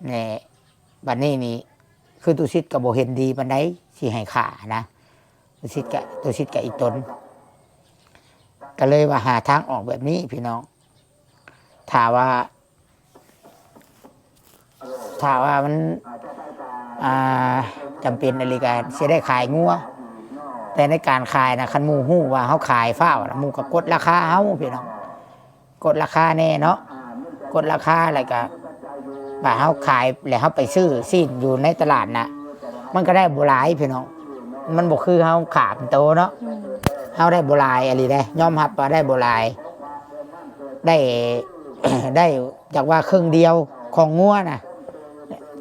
ແນ່ ບັດນີ້ນີ້ ຄືຕຸສິດກໍບໍ່ເຫັນດີປານໃດ ຊິໃຫ້ຂ້ານະ ຕຸສິດກະ ຕຸສິດກະອີ່ຕົນ ກໍເລີຍວ່າຫາທາງອອກແບບນີ້ພີ່ນ້ອງ ຖ້າວ່າ ຖ້າວ່າມັນ ອ່າ ຈຳເປັນອີ່ຫຼີກໍຊິໄດ້ຂາຍງົວ ແຕ່ໃນການຂາຍນະ ຄັນໝູ່ຮູ້ວ່າເຮົາຂາຍຟ້າວນະ ໝູ່ກໍກົດລາຄາເຮົາພີ່ນ້ອງ ກົດລາຄາແນ່ເນາະ ກົດລາຄາ ແລ້ວກະວ່າເຮົາຂາຍ ແລ້ວເຮົາໄປຊື້ຊີ້ນຢູ່ໃນຕະຫຼາດນະ ມັນກໍໄດ້ບໍ່ຫຼາຍພີ່ນ້ອງ ມັນບໍ່ຄືເຮົາຂາຍເປັນໂຕເນາະ ອືມ ເຮົາໄດ້ບໍ່ຫຼາຍອີ່ຫຼີເດ້ ຍອມຮັບວ່າໄດ້ບໍ່ຫຼາຍ ໄດ້ ໄດ້ຈັກວ່າເຄິ່ງດຽວຂອງງົວນະ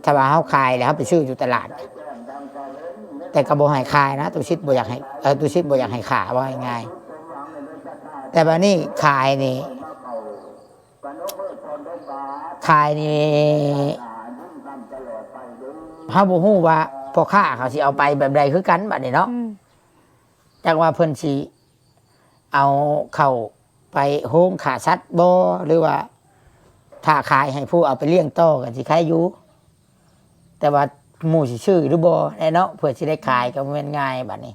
ຖ້າວ່າເຮົາຂາຍແລ້ວເຮົາໄປຊື້ຢູ່ຕະຫຼາດ ແຕ່ກໍບໍ່ໃຫ້ຂາຍນະ ຕຸສິດບໍ່ຢາກໃຫ້ ເອີ ຕຸສິດບໍ່ຢາກໃຫ້ຂາຍ ເວົ້າງ່າຍໆ ແຕ່ບາດນີ້ຂາຍນີ້ ຂາຍນີ້ ເຮົາບໍ່ຮູ້ວ່າພໍ່ຄ້າເຂົາຊິເອົາໄປແບບໃດຄືກັນບາດນີ້ເນາະ ອືມ ຈັກວ່າເພິ່ນຊິເອົາເຂົ້າໄປໂຮງຂ້າສັດບໍ່ ຫຼືວ່າຖ້າຂາຍໃຫ້ຜູ້ເອົາໄປລ້ຽງຕໍ່ກໍຊິຂາຍຢູ່ ແຕ່ວ່າໝູ່ຊິຊື້ຫຼືບໍ່ແນ່ເນາະ ເພື່ອຊິໄດ້ຂາຍກໍບໍ່ແມ່ນງ່າຍບາດນີ້.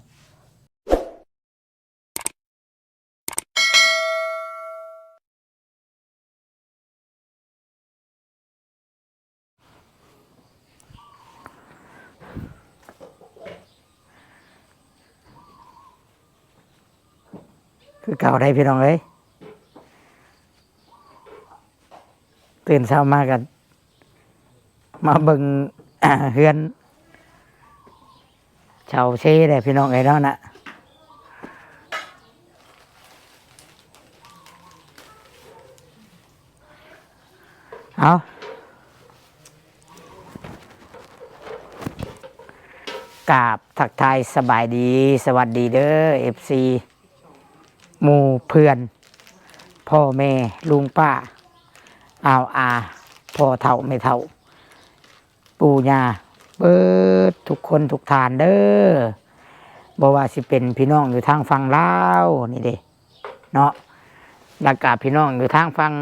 ຄືເກົ່າໄດ໋ພີ່ນ້ອງເອີຍ ຕື່ນເຊົ້າມາກໍມາເບິ່ງເຮືອນ ເຊົາເຊແດ່ພີ່ນ້ອງເອີຍເນາະນະ ເອົາ ກາບທັກທາຍສະບາຍດີ ສະຫວັດດີເດີ ເອັຟຊີ ໝູ່ເພື່ອນ ພໍ່ແມ່ ລຸງປ້າ ອາວອາ ພໍ່ເຖົ້າແມ່ເຖົ້າ ປູ່ຍ່າ ເບິດທຸກຄົນທຸກທ່ານເດີ ບໍ່ວ່າຊິເປັນພີ່ນ້ອງຢູ່ທາງຝັ່ງລາວນີ້ເດ້ເນາະ ແລ້ວກະພີ່ນ້ອງຢູ່ທາງຝັ່ງ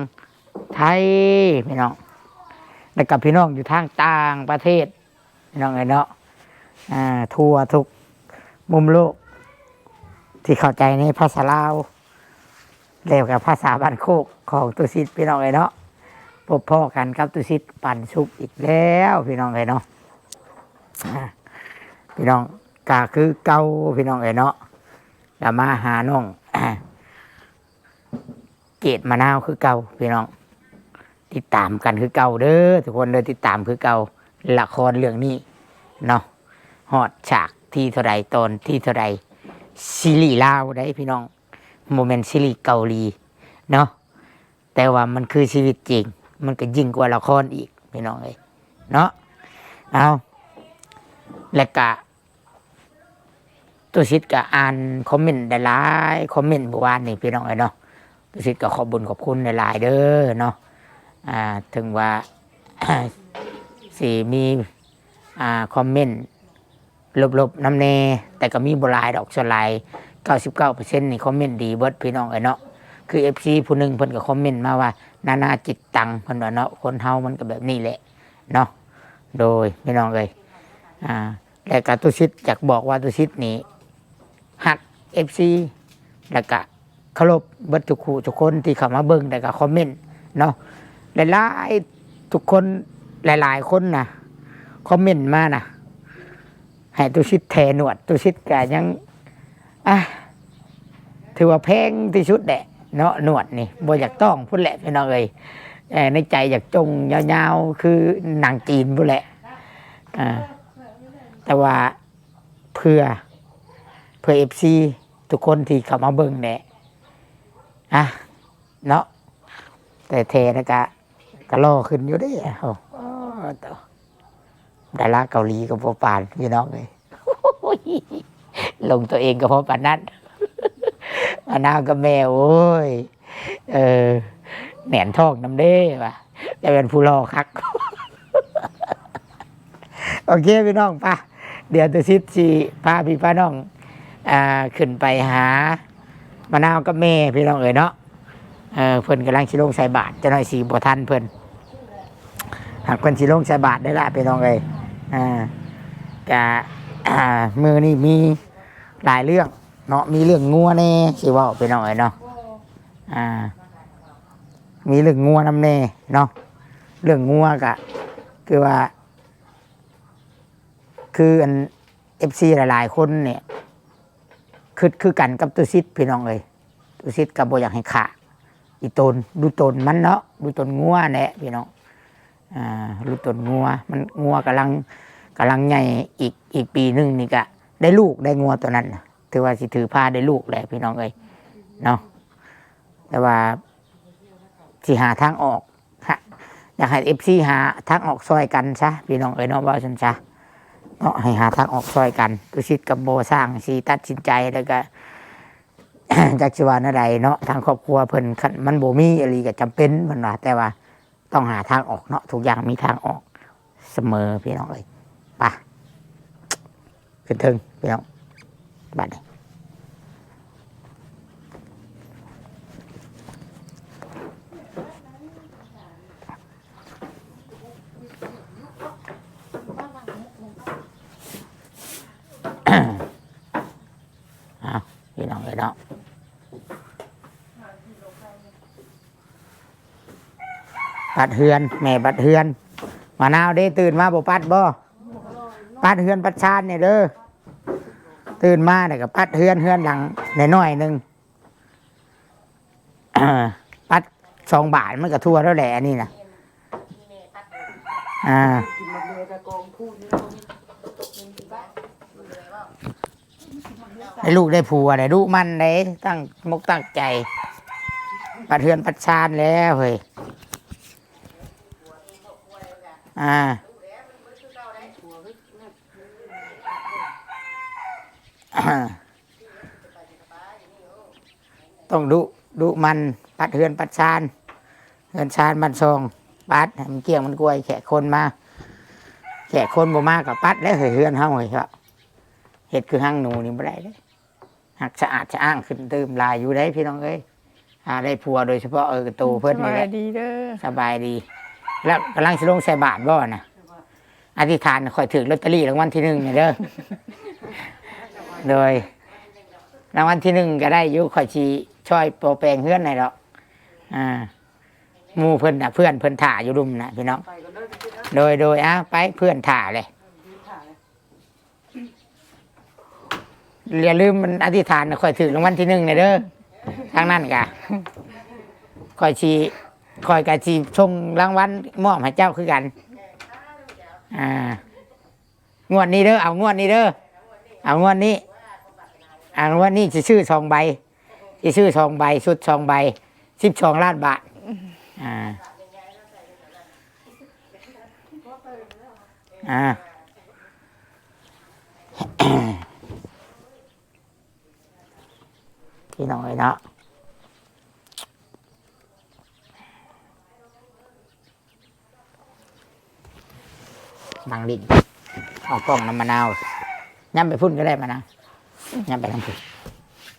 ໄທພີ່ນ້ອງ ແລ້ວກະພີ່ນ້ອງຢູ່ທາງຕ່າງປະເທດ ພີ່ນ້ອງເອີຍເນາະ ອາ ທົ່ວທຸກມຸມໂລກ ທີ່ເຂົ້າໃຈໃນພາສາລາວ ແລ້ວກໍພາສາບ້ານໂຄກຂອງຕຸສິດ ພີ່ນ້ອງເອີຍເນາະ ພົບພໍ້ກັນກັບຕຸສິດປັນສຸກອີກແລ້ວ ພີ່ນ້ອງເອີຍເນາະ ອາ ພີ່ນ້ອງ ກໍຄືເກົ່າ ພີ່ນ້ອງເອີຍເນາະ ກໍມາຫານ້ອງ ເກດມະນາວຄືເກົ່າພີ່ນ້ອງ ຕິດຕາມກັນຄືເກົ່າເດີທຸກຄົນເດີ ຕິດຕາມຄືເກົ່າ ລະຄອນເລື່ອງນີ້ເນາະ ຮອດສາກທີເທົ່າໃດ ຕອນທີເທົ່າໃດ ຊີຣີລາວໄດ໋ພີ່ນ້ອງ ບໍ່ແມ່ນຊີຣີເກົາຫຼີເນາະ ແຕ່ວ່າມັນຄືຊີວິດຈິງ ມັນກໍຍິ່ງກວ່າລະຄອນອີກພີ່ນ້ອງເອີຍເນາະ ເອົາ ແລະກະ ຕຸສິດກໍອ່ານຄອມເມັນຫຼາຍໆຄອມເມັນມື້ວານນີ້ພີ່ນ້ອງເອີຍເນາະ ຕຸສິດກໍຂອບບຸນຂອບຄຸນຫຼາຍໆເດີເນາະ ອ່າ ເຖິງວ່າ ຊິມີ ອ່າ ຄອມເມັນລົບໆນຳແດ່ ແຕ່ກໍມີບໍ່ຫຼາຍດອກ ສ່ວນຫຼາຍເກົ້າສິບເກົ້າເປີເຊັນນີ້ຄອມເມັນດີເບິດພີ່ນ້ອງເອີຍເນາະ ຄືເອັຟຊີຜູ້ໜຶ່ງເພິ່ນກໍຄອມເມັນມາວ່າ ນານາຈິດຕັງ ເພິ່ນວ່າເນາະ ຄົນເຮົາມັນກໍແບບນີ້ແຫຼະເນາະ ໂດຍ ພີ່ນ້ອງເອີຍ ອ່າ ແລະກະຕຸສິດຢາກບອກວ່າຕຸສິດນີ້ຮັກເອັຟຊີ ແລະກະເຄົາລົບເບິດທຸກຜູ້ທຸກຄົນທີ່ເຂົ້າມາເບິ່ງ ແລະກະຄອມເມັນເນາະ ຫຼາຍໆ ທຸກຄົນຫຼາຍໆຄົນນະ ຄອມເມັນມານະ ໃຫ້ຕຸສິດແຖໜວດ ຕຸສິດກະຍັງ ອ່າ ຖືວ່າແພງທີ່ສຸດແຫຼະເນາະ ໜວດນີ້ ບໍ່ຢາກຕ້ອງພຸ້ນແຫຼະພີ່ນ້ອງເອີຍ ເອີ ໃນໃຈຢາກຈົ່ງຍາວໆ ຄືໜັງຈີນພຸ້ນແຫຼະ ອ່າ ແຕ່ວ່າເພື່ອ ເພື່ອເອັຟຊີທຸກຄົນທີ່ເຂົ້າມາເບິ່ງແຫຼະ ອ່າ ເນາະ ແຕ່ແທ້ແລ້ວກະ ກະຫຼໍ່ຂຶ້ນຢູ່ເດ້ ໂອ້ ດາລາເກົາຫຼີກໍພໍປານພີ່ນ້ອງເອີຍ ລົງຕົວເອງກໍພໍປານນັ້ນ ມານາວກັບແມ່ ໂອ້ຍ ເອີ ແໜ້ນທ້ອງນຳເດ້ວ່າ ແຕ່ແມ່ນຜູ້ຫຼໍ່ຄັກ ໂອເຄພີ່ນ້ອງ ໄປ ດຽວຕຸສິດຊິພາພີ່ພານ້ອງ ອ່າ ຂຶ້ນໄປຫາມະນາວກັບແມ່ພີ່ນ້ອງເອີຍເນາະ ເອີ ເພິ່ນກຳລັງຊິລົງໃສ່ບາດ ຈັກໜ້ອຍຊິບໍ່ທັນເພິ່ນ ອ່າ ເພິ່ນຊິລົງໃສ່ບາດໄດ້ລະພີ່ນ້ອງເອີຍ. ອ່າ ກະ ອ່າ ມື້ນີ້ມີຫຼາຍເລື່ອງເນາະ ມີເລື່ອງງົວແດ່ຊິເວົ້າພີ່ນ້ອງເອີຍເນາະ. ອ່າ ມີເລື່ອງງົວນຳແດ່ເນາະ. ເລື່ອງງົວກະຄືວ່າ ຄືອັນ ເອັຟຊີ ຫຼາຍໆຄົນນີ້ຄຶດຄືກັນກັບຕຸສິດພີ່ນ້ອງເອີຍ. ຕຸສິດກໍບໍ່ຢາກໃຫ້ຂ້າອີ່ຕົນ ດູຕົນມັນເນາະ ດູຕົນງົວແຫຼະພີ່ນ້ອງ. ອ່າ ດູຕົນງົວ ມັນ ງົວກຳລັງ ກຳລັງໃຫຍ່ ອີກ ອີກປີໜຶ່ງນີ້ກະໄດ້ລູກ ໄດ້ງົວໂຕນັ້ນນະ ຖືວ່າຊິຖືພາໄດ້ລູກແຫຼະພີ່ນ້ອງເອີຍເນາະ. ແຕ່ວ່າຊິຫາທາງອອກ ຫາ ຢາກໃຫ້ເອັຟຊີຫາທາງອອກຊ່ອຍກັນຊະພີ່ນ້ອງເອີຍເນາະ ເວົ້າຊັ້ນຊະເນາະ ໃຫ້ຫາທາງອອກຊ່ອຍກັນ. ຕຸສິດກັບບໍ່ຊ່າງຊິຕັດສິນໃຈ ແລ້ວກະ ຈັກຊິວ່າແນວໃດເນາະ ທາງຄອບຄົວເພິ່ນ ຄັນມັນບໍ່ມີອີ່ຫຼີກໍຈຳເປັນເພິ່ນວ່າ ແຕ່ວ່າຕ້ອງຫາທາງອອກເນາະ ທຸກຢ່າງມີທາງອອກສະເໝີພີ່ນ້ອງເອີຍ. ໄປ ຂຶ້ນເທິງພີ່ນ້ອງ ບາດນີ້ ອ້າວ ພີ່ນ້ອງເອີຍເນາະ. ປັດເຮືອນ ແມ່ປັດເຮືອນ. ມະນາວເດ້ ຕື່ນມາບໍ່ປັດບໍ່? ປັດເຮືອນປັດຊານນີ້ເດີ ຕື່ນມາແລ້ວກໍປັດເຮືອນ ເຮືອນຫຼັງນ້ອຍໆໜຶ່ງ. ປັດສອງບາດມັນກໍທົ່ວແລ້ວແຫຼະ ອັນນີ້ນະ. ອ່າ ໄດ້ລູກໄດ້ຜົວໄດ້ດຸໝັ່ນເດ້ ຕັ້ງມົກຕັ້ງໃຈ ປັດເຮືອນປັດຊານແລ້ວເຮີ້ຍ. ອ່າ ຕ້ອງດຸ ດຸໝັ່ນ ປັດເຮືອນປັດຊານ ເຮືອນຊານບ້ານຊ່ອງ ປັດໃຫ້ມັນກ້ຽງມັນກວາຍ. ແຂກຄົນມາ ແຂກຄົນບໍ່ມາກໍປັດແລ້ວເຮີ້ຍ ເຮືອນເຮົາເຮີ້ຍ ເນາະ. ເຮັດຄືຮັງໜູນີ້ບໍ່ໄດ້ເດ້ ຮັກສະອາດສະອ້າງຂຶ້ນຕື່ມຫຼາຍຢູ່ເດ້ພີ່ນ້ອງເອີຍ. ຫາໄດ້ຜົວໂດຍສະເພາະ ເອີ ໂຕເພິ່ນນີ້ແຫຼະ. ສະບາຍດີເດີ ສະບາຍດີ. ແລ້ວກຳລັງຊິລົງໃສ່ບາດບໍ່ນະ? ອະທິຖານຂ້ອຍຖືກລອດຕະລີ້ລາງວັນທີໜຶ່ງນີ້ເດີ. ໂດຍ ລາງວັນທີໜຶ່ງກໍໄດ້ຢູ່ ຂ້ອຍຊິຊ່ອຍປົວແປງເຮືອນໃຫ້ດອກ. ອ່າ ໝູ່ເພິ່ນນະ ເພື່ອນເພິ່ນຖ້າຢູ່ລຸ່ມນະພີ່ນ້ອງ. ໂດຍ ໂດຍ ອ້າວ ໄປ ເພື່ອນຖ້າເລີຍ. ຢ່າລືມ ມັນອະທິຖານຂ້ອຍຖືກລາງວັນທີໜຶ່ງແດ່ເດີ. ທາງນັ້ນກະ ຂ້ອຍຊິ ຂ້ອຍກະຊິສົ່ງລາງວັນມອບໃຫ້ເຈົ້າຄືກັນ. ອ່າ ງວດນີ້ເດີ ເອົາງວດນີ້ເດີ ເອົາງວດນີ້ ເອົາງວດນີ້ຊິຊື້ສອງໃບ ຊິຊື້ສອງໃບ ຊຸດສອງໃບ ສິບສອງລ້ານບາດ. ອ່າ ອ່າ ພີ່ນ້ອງເອີຍເນາະ. ນັ່ງຫຼິ້ນ ເອົາກ້ອງນຳມະນາວ ຍັບໄປພຸ້ນກໍໄດ້ມະນາວ ຍັບໄປທາງພຸ້ນ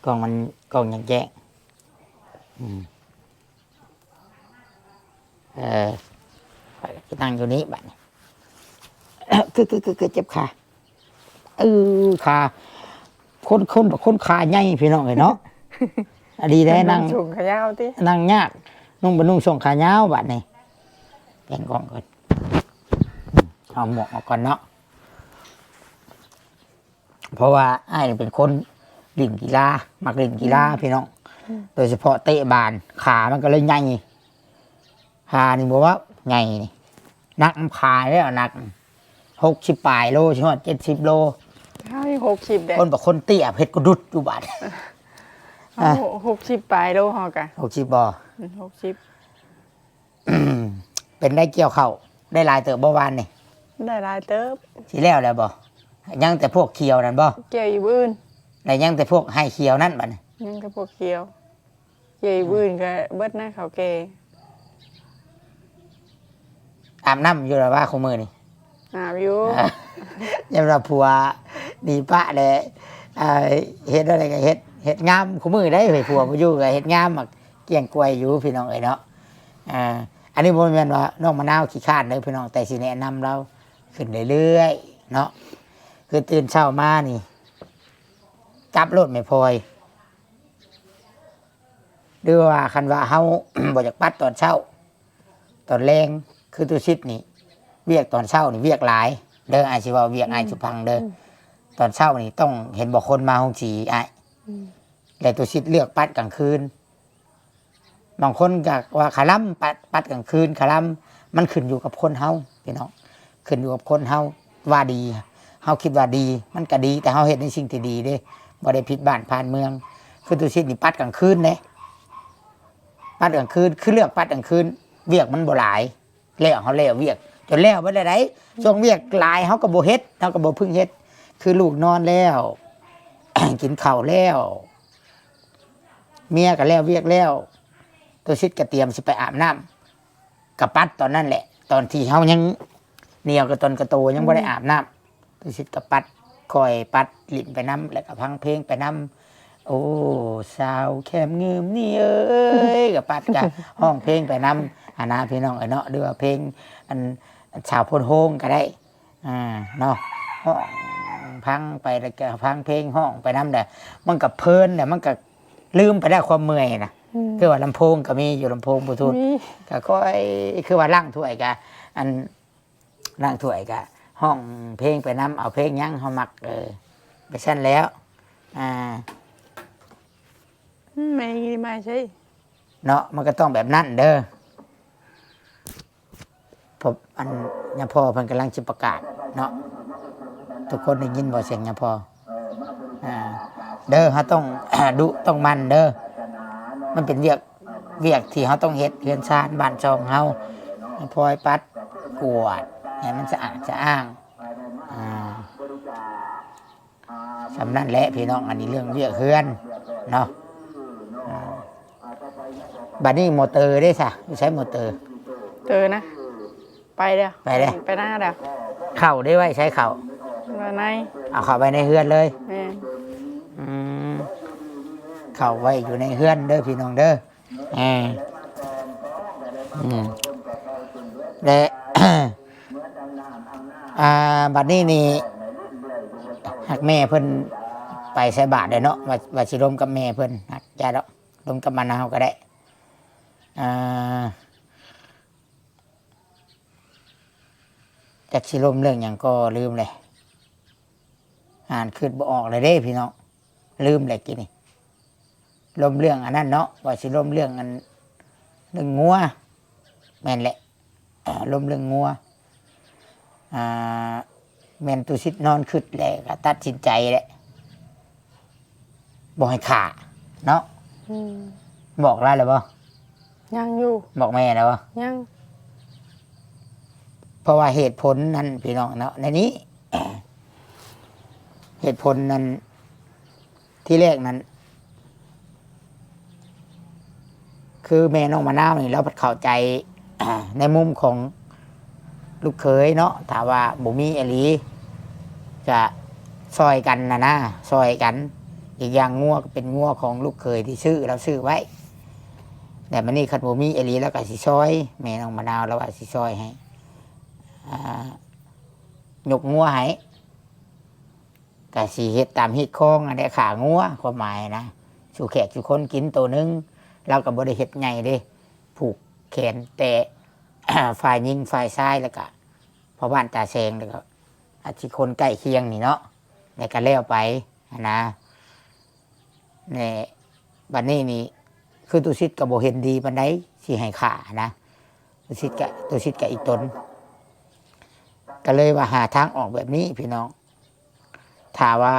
ກ້ອງມັນ ກ້ອງຍັງແຈ້ງ. ອືມ ເອີ ຂ້ອຍກໍຊິນັ່ງຢູ່ນີ້ບາດນີ້. ຄື ຄື ຄື ຄືເຈັບຂາ ເອີ ຂາ ຄົນ ຄົນ ຄົນຂາໃຫຍ່ພີ່ນ້ອງເອີຍເນາະ. ອັນນີ້ແຫຼະ ນັ່ງ ນຸ່ງຂາຍາວຕິ ນັ່ງຍາກ ນຸ່ງ ບໍ່ນຸ່ງສົ້ງຂາຍາວບາດນີ້. ແປງກ້ອງກ່ອນ ເອົາໝວກອອກກ່ອນເນາະ. ເພາະວ່າອ້າຍນີ້ເປັນຄົນຫຼິ້ນກິລາ ມັກຫຼິ້ນກິລາ ອືມ ພີ່ນ້ອງ ອືມ ໂດຍສະເພາະເຕະບານ ຂາມັນກໍເລີຍໃຫຍ່. ຂານີ້ບໍ່ເວົ້າ ໃຫຍ່ນີ້ ໜັກນຳຂາແລ້ວ ໜັກຫົກສິບປາຍໂລ ຊິຮອດເຈັດສິບໂລ. ເຮົາຍັງຫົກສິບເດ້ ຄົນບາງຄົນເຕ້ຍເຮັດກະດຸດຢູ່ບາດ. ເຮົາ ອ່ະ ຫົກສິບປາຍໂລ ເຮົາກະ ຫົກສິບບໍ່? ອືມ ຫົກສິບ. ເປັນໄດ້ກ່ຽວເຂົ້າໄດ້ຫຼາຍເຕີບບໍ່ວານນີ້? ໄດ້ຫຼາຍເຕີບ. ຊິແລ້ວແລ້ວບໍ່? ຍັງແຕ່ພວກຂຽວນັ້ນບໍ່? ກ່ຽວຢູ່ມື້ອື່ນ ແລ້ວຍັງແຕ່ພວກໄຮ່ຂຽວນັ້ນບາດນີ້? ຍັງແຕ່ພວກຂຽວ. ເຈົ້າ ອືມ ອື່ນກໍເບິດນະ ເຂົາແກ່. ອາບນ້ຳຢູ່ລະວ່າ ຄູ່ມື້ນີ້? ອາບຢູ່. ຢ້ານວ່າຜົວໜີປະແລ້ວ ເຮັດແນວໃດກໍເຮັດ ເຮັດງາມຄູ່ມື້ໄດ໋. ຜົວບໍ່ຢູ່ກໍເຮັດງາມ ກ້ຽງກວາຍຢູ່ ພີ່ນ້ອງເອີຍເນາະ. ອ່າ ອັນນີ້ບໍ່ແມ່ນວ່ານ້ອງມະນາວຂີ້ຄ້ານເດີພີ່ນ້ອງ, ແຕ່ຊິແນະນຳລາວຂຶ້ນເລື້ອຍໆເນາະ. ຄືຕື່ນເຊົ້າມານີ້ ຈັບໂລດແມ່ພອຍ ຫຼືວ່າຄັນວ່າເຮົາ ບໍ່ຢາກປັດຕອນເຊົ້າ ຕອນແລງ ຄືຕຸສິດນີ້ ວຽກຕອນເຊົ້ານີ້ວຽກຫຼາຍເດີ. ອ້າຍຊິເວົ້າວຽກ ອືມ ອ້າຍສູ່ຟັງເດີ. ອືມ ຕອນເຊົ້ານີ້ຕ້ອງເຫັນບໍ່ຄົນມາໂຮງສີອ້າຍ ອືມ ແລະຕຸສິດເລືອກປັດກາງຄືນ. ບາງຄົນກໍວ່າຄະລຳ ປັດ ປັດກາງຄືນຄະລຳ. ມັນຂຶ້ນຢູ່ກັບຄົນເຮົາພີ່ນ້ອງ, ຂຶ້ນຢູ່ກັບຄົນເຮົາວ່າດີ. ເຮົາຄິດວ່າດີ ມັນກໍດີ, ແຕ່ເຮົາເຮັດໃນສິ່ງທີ່ດີເດ້, ບໍ່ໄດ້ຜິດບ້ານຜ່ານເມືອງ. ຄືຕຸສິດນີ້ປັດກາງຄືນເດ້, ປັດກາງຄືນ ຄືເລືອກປັດກາງຄືນ ວຽກມັນບໍ່ຫຼາຍ. ແລ້ວເຮົາແລ້ວວຽກຈົນແລ້ວເບິດແລ້ວໃດ໋. ອືມ ຊ່ວງວຽກຫຼາຍເຮົາກໍບໍ່ເຮັດ ເຮົາກໍບໍ່ເພິ່ງເຮັດ. ຄືລູກນອນແລ້ວ ກິນເຂົ້າແລ້ວ ເມຍກໍແລ້ວວຽກແລ້ວ ຕຸສິດກໍຕຽມຊິໄປອາບນ້ຳ ກໍປັດຕອນນັ້ນແຫຼະ ຕອນທີ່ເຮົາຍັງໜຽວກະຕົນກະໂຕ ຍັງບໍ່ໄດ້ອາບນ້ຳ. ອືມ ຕຸສິດກໍປັດ ຄ່ອຍປັດ ຫຼິ້ນໄປນຳ ແລ້ວກໍຟັງເພງໄປນຳ. ໂອ້ ສາວແຄມງືມນີ້ເອີຍ ກໍປັດ ກໍຮ້ອງເພງໄປນຳຫັ້ນນະພີ່ນ້ອງເອີຍເນາະ, ຫຼືວ່າເພງອັນ ອັນສາວໂພນໂຮງກໍໄດ້ ອ່າ ເນາະ. ຮ້ອງ ຟັງໄປ ແລ້ວກໍຟັງເພງ ຮ້ອງໄປນຳແຫຼະ ມັນກໍເພີນແຫຼະ ມັນກໍລືມໄປໄດ້ຄວາມເມື່ອຍນະ. ອືມ ຄືວ່າລຳໂພງກໍມີຢູ່ ລຳໂພງບລູທູດ ມີ ກໍຄ່ອຍ ຄືວ່າລ້າງຖ້ວຍກໍ ອັນ ລ້າງຖ້ວຍກໍຮ້ອງເພງໄປນຳ ເອົາເພງຫຍັງເຮົາມັກ ເອີ ໄປຊັ້ນແລ້ວ. ອ່າ ອືມ ແມ່ງາມໃຊ່ ເນາະ ມັນກໍຕ້ອງແບບນັ້ນເດີ. ເພາະອັນຍາພໍ່ເພິ່ນກຳລັງຊິປະກາດເນາະ, ທຸກຄົນໄດ້ຍິນບໍ່ສຽງຍາພໍ່? ອ່າ ເດີ ເຮົາຕ້ອງ ດຸຕ້ອງໝັ່ນເດີ, ມັນເປັນວຽກ ວຽກທີ່ເຮົາຕ້ອງເຮັດ ເຮືອນຊານບ້ານຊ່ອງເຮົາ ໃຫ້ພອຍປັດກວາດໃຫ້ມັນສະອາດສະອ້າງ. ອ່າ ສ່ຳນັ້ນແຫຼະພີ່ນ້ອງ, ອັນນີ້ເລື່ອງວຽກເຮືອນເນາະ. ອ່າ ບັດນີ້ມໍເຕີເດ້ຊະ ຢູ່ໃສມໍເຕີ? ເຕີນະ ໄປແລ້ວ ໄປແລ້ວ ໄປນາແລ້ວ. ເຂົ້າໄດ້ໄວ້ໃສເຂົ້າ? ໄວ້ໃນ ເອົາເຂົ້າໄວ້ໃນເຮືອນເລີຍ. ແມ່ນ. ອືມ ເຂົ້າໄວ້ຢູ່ໃນເຮືອນເດີພີ່ນ້ອງເດີ. ອ່າ ອືມ ແລະ ອ່າ ບັດນີ້ນີ້ ຫາກແມ່ເພິ່ນໄປໃສ່ບາດແລ້ວເນາະ ວ່າ ວ່າຊິລົມກັບແມ່ເພິ່ນ ຫາກຢ່າດອກ ລົມກັບມະນາວກໍໄດ້. ອ່າ ຈັກຊິລົມເລື່ອງຫຍັງກໍລືມແຫຼະ ອ່ານຄຶດບໍ່ອອກແລ້ວເດ້ພີ່ນ້ອງ, ລືມແຫຼະກີ້ນີ້. ລົມເລື່ອງອັນນັ້ນເນາະ ວ່າຊິລົມເລື່ອງອັນ ເລື່ອງງົວ ແມ່ນແຫຼະ ລົມເລື່ອງງົວ. ອ່າ ແມ່ນຕຸສິດນອນຄຶດແຫຼະ ກໍຕັດສິນໃຈແຫຼະ ບໍ່ໃຫ້ຂ້າເນາະ. ອືມ ບອກລາວແລ້ວບໍ່? ຍັງຢູ່. ບອກແມ່ແລ້ວບໍ່? ຍັງ. ເພາະວ່າເຫດຜົນນັ້ນພີ່ນ້ອງເນາະ ໃນນີ້ ເຫດຜົນນັ້ນ ທີແລກນັ້ນ ຄືແມ່ນ້ອງມະນາວນີ້ ລາວພັດເຂົ້າໃຈ ໃນມຸມຂອງລູກເຂີຍເນາະ, ຖ້າວ່າບໍ່ມີອີ່ຫຼີ ຈະຊ່ອຍກັນນະນາ ຊ່ອຍກັນ. ອີກຢ່າງງົວກໍເປັນງົວຂອງລູກເຂີຍທີ່ຊື້ ລາວຊື້ໄວ້. ແລ້ວບັດນີ້ຄັນບໍ່ມີອີ່ຫຼີ ລາວກໍຊິຊ່ອຍ, ແມ່ນ້ອງມະນາວລາວວ່າຊິຊ່ອຍໃຫ້ ອ່າ ຍົກງົວໃຫ້ ກະຊິເຮັດຕາມຮີດຄອງຫັ້ນແຫຼະ ຂ້າງົວ ຄວາມໝາຍນະ ສູ່ແຂກສູ່ຄົນກິນໂຕໜຶ່ງ. ລາວກໍບໍ່ໄດ້ເຮັດໃຫຍ່ເດ້ ຜູກແຂນແຕ່ຝ່າຍຍິງຝ່າຍຊາຍ ແລ້ວກະພໍ່ບ້ານຕາແສງ ແລ້ວກະອາດຊິຄົນໃກ້ຄຽງນີ້ເນາະ ແລ້ວກະແລ້ວໄປຫັ້ນນະ. ແນ່ ບັດນີ້ນີ້ ຄືຕຸສິດກໍບໍ່ເຫັນດີປານໃດ ຊິໃຫ້ຂ້ານະ ຕຸສິດກະ ຕຸສິດກະອີ່ຕົນ ກໍເລີຍວ່າຫາທາງອອກແບບນີ້ພີ່ນ້ອງ. ຖ້າວ່າ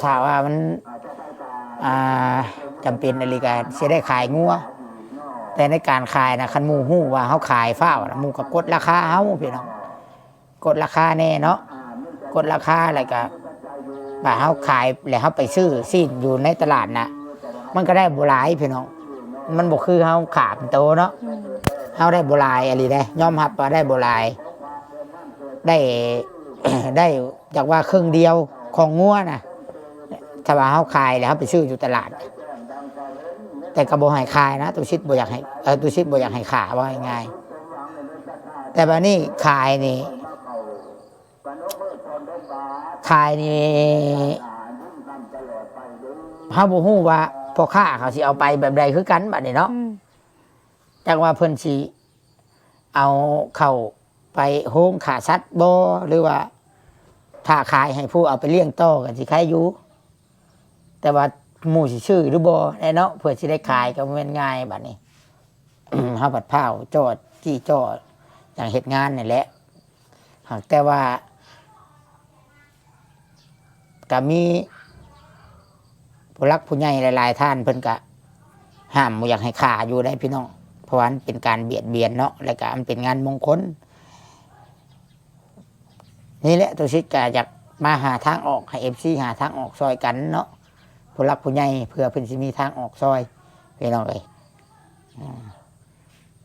ຖ້າວ່າມັນ ອ່າ ຈຳເປັນອີ່ຫຼີກໍຊິໄດ້ຂາຍງົວ, ແຕ່ໃນການຂາຍນະ ຄັນໝູ່ຮູ້ວ່າເຮົາຂາຍຟ້າວນະ ໝູ່ກໍກົດລາຄາເຮົາພີ່ນ້ອງ. ກົດລາຄາແດ່ເນາະ ກົດລາຄາ ແລ້ວກະວ່າເຮົາຂາຍ ແລ້ວເຮົາໄປຊື້ຊີ້ນຢູ່ໃນຕະຫຼາດນະ ມັນກໍໄດ້ບໍ່ຫຼາຍພີ່ນ້ອງ. ມັນບໍ່ຄືເຮົາຂາເປັນໂຕເນາະ ອືມ ເຮົາໄດ້ບໍ່ຫຼາຍອີ່ຫຼີເດ້ ຍອມຮັບວ່າໄດ້ບໍ່ຫຼາຍ ໄດ້ ໄດ້ຈັກວ່າເຄິ່ງດຽວຂອງງົວນະ. ຖ້າວ່າເຮົາຂາຍແລ້ວເຮົາໄປຊື້ຢູ່ຕະຫຼາດ ແຕ່ກໍບໍ່ໃຫ້ຂາຍນະ ຕຸສິດບໍ່ຢາກໃຫ້ ເອີ ຕຸສິດບໍ່ຢາກໃຫ້ຂາຍ ເວົ້າງ່າຍໆ. ແຕ່ບາດນີ້ຂາຍນີ້ ຂາຍນີ້ ເຮົາບໍ່ຮູ້ວ່າພໍ່ຄ້າເຂົາຊິເອົາໄປແບບໃດຄືກັນບາດນີ້ເນາະ. ອືມ ຈັກວ່າເພິ່ນຊິເອົາເຂົ້າໄປໂຮງຂ້າສັດບໍ່ ຫຼືວ່າຖ້າຂາຍໃຫ້ຜູ້ເອົາໄປລ້ຽງຕໍ່ກໍຊິຂາຍຢູ່ ແຕ່ວ່າໝູ່ຊິຊື້ຫຼືບໍ່ແຫຼະເນາະ ເພື່ອຊິໄດ້ຂາຍກໍບໍ່ແມ່ນງ່າຍບາດນີ້. ເຮົາພັດພ້າວຈໍ້ຈີ້ຈໍ້ ຢ່າງເຮັດງານນີ້ແຫຼະ ຫາກແຕ່ວ່າ ກະມີຜູ້ຫຼັກຜູ້ໃຫຍ່ຫຼາຍໆທ່ານເພິ່ນກະຫ້າມບໍ່ຢາກໃຫ້ຂາຢູ່ໄດ໋ພີ່ນ້ອງ ເພາະວ່າມັນເປັນການບຽດບຽນເນາະ ແລ້ວກະມັນເປັນງານມົງຄົນ. ນີ້ແຫຼະ ຕຸສິດກະຢາກມາຫາທາງອອກ ໃຫ້ເອັຟຊີຫາທາງອອກຊ່ອຍກັນເນາະ ຜູ້ຫຼັກຜູ້ໃຫຍ່ ເພື່ອເພິ່ນຊິມີທາງອອກຊ່ອຍ ພີ່ນ້ອງເອີຍ. ອາ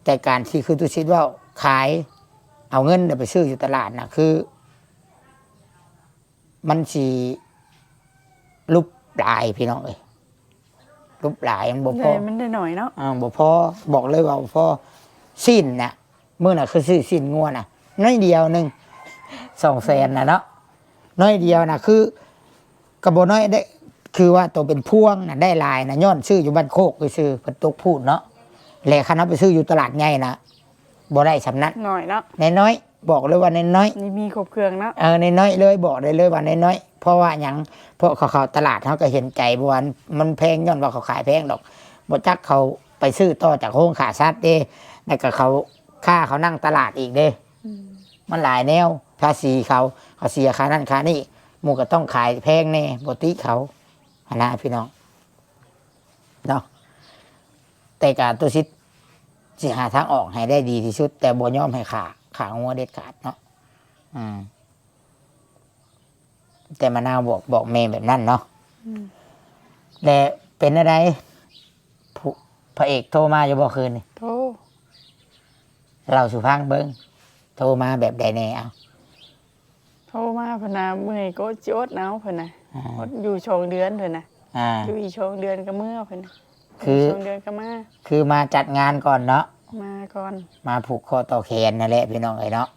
ແຕ່ການທີ່ຄືຕຸສິດເວົ້າ ຂາຍ ເອົາເງິນໄປຊື້ຢູ່ຕະຫຼາດນະ ຄື ມັນຊິຫຼຸບຫຼາຍພີ່ນ້ອງເອີຍ ຫຼຸບຫຼາຍ ມັນບໍ່ພໍ ແຕ່ມັນໄດ້ໜ້ອຍເນາະ. ອາ ບໍ່ພໍ ບອກເລີຍວ່າບໍ່ພໍ. ຊີ້ນນະ ມື້ນະຄືຊື້ຊີ້ນງົວນະ ໜ້ອຍດຽວໜຶ່ງ ສອງແສນນະເນາະ ໜ້ອຍດຽວນະ ຄື ກໍບໍ່ນ້ອຍໄດ້ ຄືວ່າໂຕເປັນພວງນະ ໄດ້ຫຼາຍນະ ຍ້ອນຊື້ຢູ່ບ້ານໂຄກຊື່ໆ ເພິ່ນຕົກພູດເນາະ ແລະຄັນເຮົາໄປຊື້ຢູ່ຕະຫຼາດໃຫຍ່ນະ ບໍ່ໄດ້ສ່ຳນັ້ນ ໜ້ອຍເນາະ ນ້ອຍໆ ບອກເລີຍວ່ານ້ອຍໆ ນີ້ມີຄົບເຄື່ອງເນາະ. ເອີ ນ້ອຍໆເລີຍ ບອກໄດ້ເລີຍວ່ານ້ອຍໆ. ເພາະວ່າຫຍັງ? ເພາະເຂົາເຂົ້າຕະຫຼາດ ເຮົາກໍເຫັນໃຈ ບໍ່ວ່າມັນແພງ ຍ້ອນວ່າເຂົາຂາຍແພງດອກ ບໍ່ຈັກເຂົາໄປຊື້ຕໍ່ຈາກໂຮງຂ້າສັດເດ້ ແລ້ວກໍເຂົາ ຄ້າເຂົານັ່ງຕະຫຼາດອີກເດ້ ອືມ ມັນຫຼາຍແນວ ພາສີເຂົາ ເຂົາເສຍຄ່ານັ້ນຄ່ານີ້ ໝູ່ກໍຕ້ອງຂາຍແພງແດ່ ບໍ່ຕິເຂົາຫັ້ນນະພີ່ນ້ອງເນາະ. ແຕ່ກະຕຸສິດຊິຫາທາງອອກໃຫ້ໄດ້ດີທີ່ສຸດ ແຕ່ບໍ່ຍອມໃຫ້ຂ້າ ຂ້າງົວເດັດຂາດເນາະ. ອືມ ແຕ່ມະນາວບອກ ບອກແມ່ແບບນັ້ນເນາະ. ອືມ ແລະເປັນແນວໃດ? ຜູ້ ພະເອກໂທມາຢູ່ບໍ່ຄືນນີ້? ໂທ ເລົ່າສູ່ຟັງເບິ່ງ ໂທມາແບບໃດແດ່? ເອົາ ໂທມາເພິ່ນວ່າເມື່ອຍກໍຊິອົດເອົາເພິ່ນນະ ອາ ອົດຢູ່ສອງເດືອນເພິ່ນນະ ອາ ຢູ່ອີກສອງເດືອນກໍເມືອເພິ່ນນະ ຄື ສອງເດືອນກໍມາ ຄືມາຈັດງານກ່ອນເນາະ ມາກ່ອນ ມາຜູກຂໍ້ຕໍ່ແຂນນັ້ນແຫຼະພີ່ນ້ອງເອີຍເນາະ.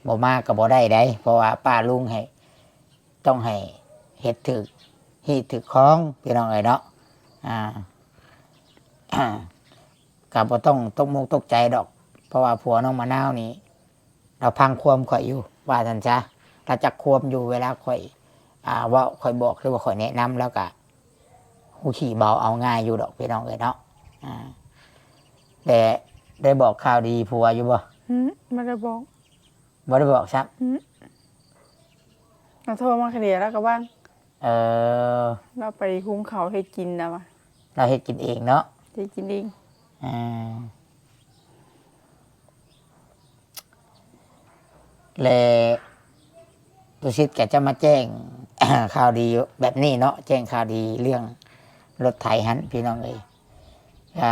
ບໍ່ມາກໍບໍ່ໄດ້ໃດ ເພາະວ່າປ້າລຸງໃຫ້ ຕ້ອງໃຫ້ເຮັດຖືກຮີດຖືກຄອງພີ່ນ້ອງເອີຍເນາະ. ອາ ກໍບໍ່ຕ້ອງຕົກມົກຕົກໃຈດອກ ເພາະວ່າຜົວນ້ອງມະນາວນີ້ ລາວຟັງຄວາມຂ້ອຍຢູ່ ວ່າຊັ້ນຊະ ລາວຈັກຄວາມຢູ່ ເວລາຂ້ອຍ ອາ ເວົ້າ ຂ້ອຍບອກ ຫຼືວ່າຂ້ອຍແນະນຳ ລາວກະຮູ້ຂີ້ເບົາເອົາງ່າຍຢູ່ດອກພີ່ນ້ອງເອີຍເນາະ. ອາ ແຕ່ໄດ້ບອກຂ່າວດີຜົວຢູ່ບໍ່? ອືມ ບໍ່ໄດ້ບອກ ບໍ່ໄດ້ບອກຊ້ຳ. ອືມ ລາວໂທມາເທື່ອດຽວລາວກໍວ່າງ. ເອີ ລາວໄປຫຸງເຂົ້າເຮັດກິນລາວວ່າ ລາວເຮັດກິນເອງເນາະ ເຮັດກິນເອງ. ອາ ແລະ ຕຸສິດກໍຈະມາແຈ້ງຂ່າວດີແບບນີ້ເນາະ ແຈ້ງຂ່າວດີເລື່ອງລົດໄຖຫັ້ນພີ່ນ້ອງເອີຍ. ກະ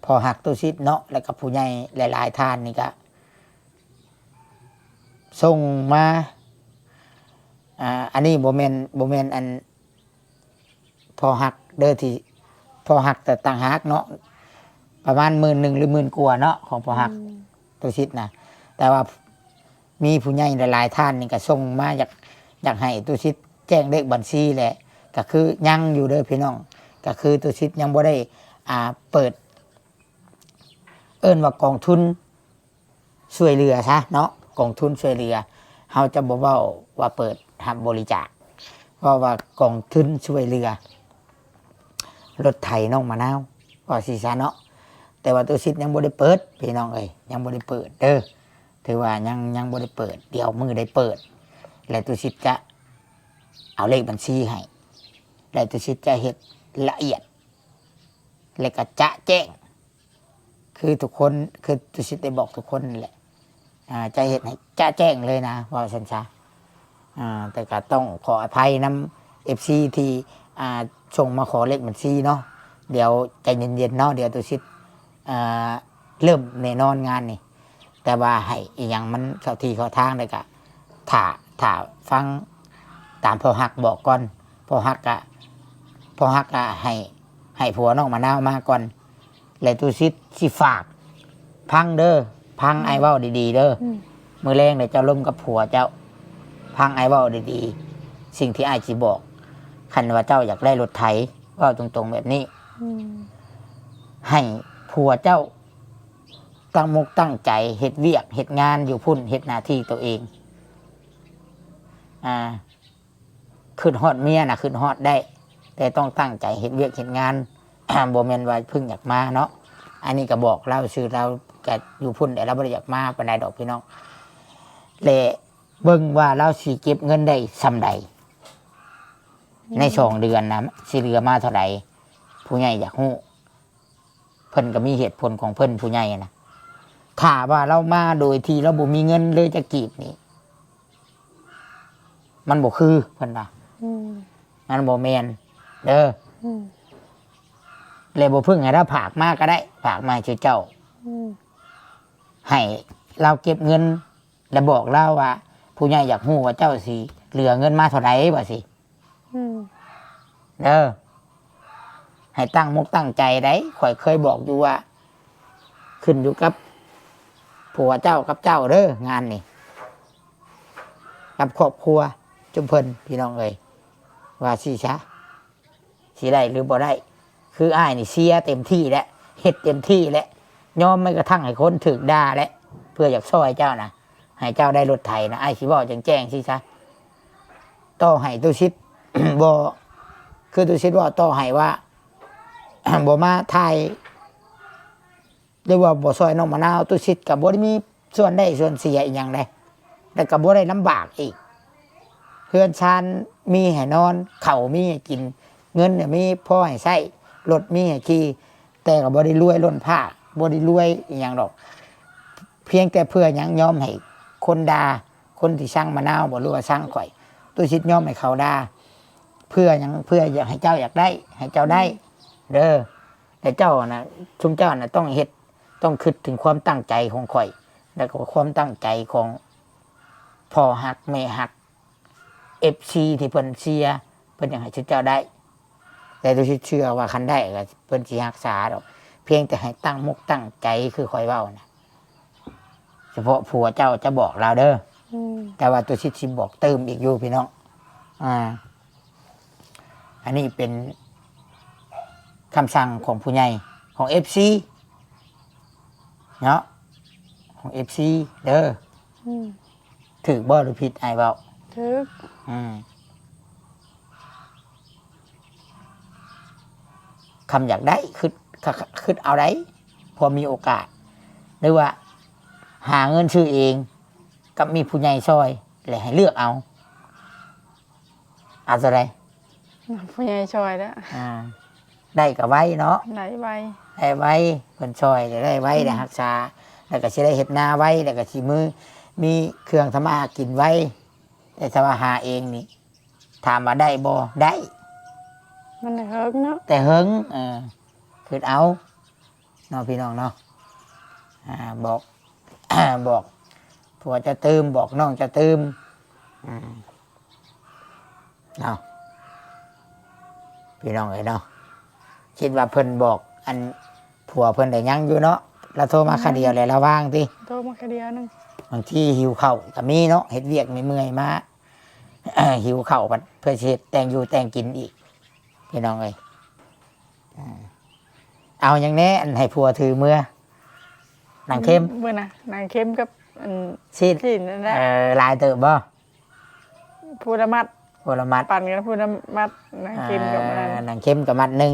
ພໍ່ຮັກຕຸສິດເນາະ ແລ້ວກໍຜູ້ໃຫຍ່ຫຼາຍໆທ່ານນີ້ກະ ສົ່ງມາ ອາ ອັນນີ້ບໍ່ແມ່ນ ບໍ່ແມ່ນອັນພໍ່ຮັກເດີ ທີ່ພໍ່ຮັກແຕ່ຕ່າງຫາກເນາະ ປະມານໝື່ນໜຶ່ງ ຫຼື ໝື່ນກວ່າເນາະ ຂອງພໍ່ຮັກ ອືມ ຕຸສິດນະ. ແຕ່ວ່າມີຜູ້ໃຫຍ່ຫຼາຍໆທ່ານນີ້ກໍສົ່ງມາ ຢາກ ຢາກໃຫ້ຕຸສິດແຈ້ງເລກບັນຊີແຫຼະ ກໍຄືຍັງຢູ່ເດີພີ່ນ້ອງ ກໍຄືຕຸສິດຍັງບໍ່ໄດ້ ອາ ເປີດ ເອີ້ນວ່າກອງທຶນ ຊ່ວຍເຫຼືອຊະເນາະ ກອງທຶນຊ່ວຍເຫຼືອ. ເຮົາຈະບໍ່ເວົ້າວ່າເປີດຮັບບໍລິຈາກ ເວົ້າວ່າກອງທຶນຊ່ວຍເຫຼືອລົດໄຖນ້ອງມະນາວ ວ່າຊີ້ຊະເນາະ. ແຕ່ວ່າຕຸສິດຍັງບໍ່ໄດ້ເປີດພີ່ນ້ອງເອີຍ ຍັງບໍ່ໄດ້ເປີດເດີ ຖືວ່າຍັງ ຍັງບໍ່ໄດ້ເປີດ. ດຽວມື້ໄດ້ເປີດ ແລະ ຕຸສິດຈະເອົາເລກບັນຊີໃຫ້ ແລະ ຕຸສິດຈະເຮັດລະອຽດ ແລະ ກະຈະແຈ້ງ ຄືທຸກຄົນ ຄືຕຸສິດໄດ້ບອກທຸກຄົນນັ້ນແຫຼະ ອາ ຈະເຮັດໃຫ້ຈະແຈ້ງເລີຍນະ ເວົ້າຊັ້ນຊະ. ອາ ແຕ່ກໍຕ້ອງຂໍອະໄພນຳເອັຟຊີທີ່ ອາ ສົ່ງມາຂໍເລກບັນຊີເນາະ. ດຽວໃຈເຢັນໆເນາະ ດຽວຕຸສິດ ອາ ເລີ່ມແນ່ນອນງານນີ້ ແຕ່ວ່າໃຫ້ອີ່ຫຍັງມັນເຂົ້າທີ່ເຂົ້າທາງ ແລ້ວກະຖ້າ ຖ້າຟັງຕາມພໍ່ຮັກບອກກ່ອນ. ພໍ່ຮັກກະ ພໍ່ຮັກກະໃຫ້ ໃຫ້ຜົວນ້ອງມະນາວມາກ່ອນ ແລະ ຕຸສິດຊິຝາກ ຟັງເດີ ຟັງອ້າຍເວົ້າດີໆເດີ. ອືມ ມື້ແລງເດີເຈົ້າລົມກັບຜົວເຈົ້າ ຟັງອ້າຍເວົ້າດີໆ ສິ່ງທີ່ອ້າຍຊິບອກ. ຄັນວ່າເຈົ້າຢາກໄດ້ລົດໄຖ ເວົ້າຕົງໆແບບນີ້ ອືມ ໃຫ້ຜົວເຈົ້າຕັ້ງມົກຕັ້ງໃຈເຮັດວຽກເຮັດງານຢູ່ພຸ້ນ ເຮັດໜ້າທີ່ໂຕເອງ. ອ່າ ຄິດຮອດເມຍນະ ຄິດຮອດໄດ້ ແຕ່ຕ້ອງຕັ້ງໃຈເຮັດວຽກເຮັດງານ ບໍ່ແມ່ນວ່າເພິ່ງຢາກມາເນາະ. ອັນນີ້ກໍບອກລາວຊື່ ລາວກໍຢູ່ພຸ້ນແຫຼະ ລາວບໍ່ໄດ້ຢາກມາປານໃດດອກພີ່ນ້ອງ ແລະ ເບິ່ງວ່າລາວຊິເກັບເງິນໄດ້ສ່ຳໃດ ໃນສອງເດືອນນະ ຊິເຫຼືອມາເທົ່າໃດ ຜູ້ໃຫຍ່ຢາກຮູ້. ເພິ່ນກໍມີເຫດຜົນຂອງເພິ່ນ ຜູ້ໃຫຍ່ນະ. ຖ້າວ່າລາວມາໂດຍທີ່ລາວບໍ່ມີເງິນເລີຍຈັກກີບນີ້ ມັນບໍ່ຄື ເພິ່ນວ່າ ອືມ ມັນບໍ່ແມ່ນເດີ. ອືມ ແລະ ບໍ່ເພິ່ງໃຫ້ລາວຝາກມາກໍໄດ້ ຝາກມາໃຫ້ເຈົ້າ ອືມ ໃຫ້ລາວເກັບເງິນ ແລະ ບອກລາວວ່າ ຜູ້ໃຫຍ່ຢາກຮູ້ວ່າເຈົ້າຊິເຫຼືອເງິນມາເທົ່າໃດ ວ່າຊີ້. ອືມ ເດີ ໃຫ້ຕັ້ງມົກຕັ້ງໃຈໄດ໋. ຂ້ອຍເຄີຍບອກຢູ່ວ່າ ຂຶ້ນຢູ່ກັບຜົວເຈົ້າກັບເຈົ້າເດີ ງານນີ້ ກັບຄອບຄົວຈຸມເພິ່ນ ພີ່ນ້ອງເອີຍ ວ່າຊີ້ຊະ ຊິໄດ້ຫຼືບໍ່ໄດ້. ຄືອ້າຍນີ້ເຊຍເຕັມທີ່ແລ້ວ ເຮັດເຕັມທີ່ແລ້ວ ຍອມແມ້ກະທັ່ງໃຫ້ຄົນຖືກດ່າແລ້ວ ເພື່ອຢາກຊ່ອຍເຈົ້ານະ ໃຫ້ເຈົ້າໄດ້ລົດໄຖນະ. ອ້າຍຊິເວົ້າແຈ້ງໆຊີ້ຊະ ຕໍ່ໃຫ້ຕຸສິດ ບໍ່ ຄືຕຸສິດເວົ້າ ຕໍ່ໃຫ້ວ່າ ບໍ່ມາຖ່າຍ ຫຼືວ່າບໍ່ຊ່ອຍນ້ອງມະນາວ ຕຸສິດກໍບໍ່ໄດ້ມີສ່ວນໄດ້ສ່ວນເສຍອີ່ຫຍັງໃດ ແລ້ວກໍບໍ່ໄດ້ລຳບາກອີກ. ເຮືອນຊານມີໃຫ້ນອນ ເຂົ້າມີໃຫ້ກິນ ເງິນມີພໍໃຫ້ໃຊ້ ລົດມີໃຫ້ຂີ່ ແຕ່ກໍບໍ່ໄດ້ລວຍລົ້ນຟ້າ ບໍ່ໄດ້ລວຍອີ່ຫຍັງດອກ. ພຽງແຕ່ເພື່ອຫຍັງ? ຍອມໃຫ້ຄົນດ່າ ຄົນທີ່ຊັງມະນາວບໍ ຫຼືວ່າຊັງຂ້ອຍ ຕຸສິດຍອມໃຫ້ເຂົາດ່າ ເພື່ອຫຍັງ? ເພື່ອຢາກໃຫ້ເຈົ້າຢາກໄດ້ ໃຫ້ເຈົ້າໄດ້ເດີ. ແຕ່ເຈົ້ານະ ຊຸມເຈົ້ານະຕ້ອງເຮັດ ຕ້ອງຄິດເຖິງຄວາມຕັ້ງໃຈຂອງຂ້ອຍ ແລ້ວກໍຄວາມຕັ້ງໃຈຂອງພໍ່ຮັກແມ່ຮັກ ເອັຟຊີ ທີ່ເພິ່ນເຊຍ ເພິ່ນຢາກໃຫ້ຊຸມເຈົ້າໄດ້. ແຕ່ຕຸສິດເຊື່ອວ່າຄັນໄດ້ກໍເພິ່ນຊິຮັກສາດອກ ພຽງແຕ່ໃຫ້ຕັ້ງມົກຕັ້ງໃຈຄືຂ້ອຍເວົ້ານະ. ສະເພາະຜົວເຈົ້າຈະບອກລາວເດີ ອືມ ແຕ່ວ່າຕຸສິດຊິບອກຕື່ມອີກຢູ່ພີ່ນ້ອງ. ອ່າ ອັນນີ້ເປັນຄຳສັ່ງຂອງຜູ້ໃຫຍ່ ຂອງເອັຟຊີເນາະ ຂອງເອັຟຊີເດີ. ອືມ ຖືກບໍ່ຫຼືຜິດອ້າຍເວົ້າ? ຖືກ. ອືມ ຄຳຢາກໄດ້ ຄຶດ ຄ- ຄ- ຄຶດເອົາໄດ້ ພໍມີໂອກາດ ຫຼືວ່າຫາເງິນຊື້ເອງ ກັບມີຜູ້ໃຫຍ່ຊ່ອຍ ແລະ ໃຫ້ເລືອກເອົາ ເອົາໂຕໃດ? ຜູ້ໃຫຍ່ຊ່ອຍແລ້ວ ອ່າ ໄດ້ກໍໄວເນາະ ໄດ້ໄວ ໄດ້ໄວ ເພິ່ນຊ່ອຍໄດ້ໄວ ອືມ ໄດ້ຮັກສາ ແລ້ວກໍຊິໄດ້ເຮັດນາໄວ ແລ້ວກໍຊິມີ ມີເຄື່ອງທຳມາຫາກິນໄວ. ແຕ່ຖ້າວ່າຫາເອງນີ້ ຖາມວ່າໄດ້ບໍ່? ໄດ້ ມັນແຕ່ເຫິງເນາະ ແຕ່ເຫິງ ເອີ ຄຶດເອົາເນາະ ພີ່ນ້ອງເນາະ. ອ່າ ບອກ ບອກຜົວເຈົ້າຕື່ມ ບອກນ້ອງເຈົ້າຕື່ມ. ອືມ ເອົາ ພີ່ນ້ອງເອີຍເນາະ ຄິດວ່າເພິ່ນບອກອັນຜົວເພິ່ນໄດ້ຍັງຢູ່ເນາະ ລາວໂທມາຄາວດຽວແລ້ວລາວວ່າງຕິ ໂທມາຄາວດຽວໜຶ່ງ. ບາງທີຫິວເຂົ້າກໍມີເນາະ ເຮັດວຽກເມື່ອຍໆມາ ຫິວເຂົ້າພັດເພື່ອຊິເຮັດແຕ່ງຢູ່ແຕ່ງກິນອີກ ພີ່ນ້ອງເອີຍ. ອ່າ ເອົາຫຍັງແດ່ ອັນໃຫ້ຜົວຖືເມືອ? ໜັງເຄັມ ມື້ນະ ໜັງເຄັມກັບອັນຊີ້ນ ຊີ້ນນັ້ນແຫຼະ. ເອີ ຫຼາຍເຕີບບໍ່? ຜູ້ລະມັດ ຜູ້ລະມັດ ປັນກັນຜູ້ລະມັດ ໜັງເຄັມກັບອັນນັ້ນ ອ່າ ໜັງເຄັມກໍມັດໜຶ່ງ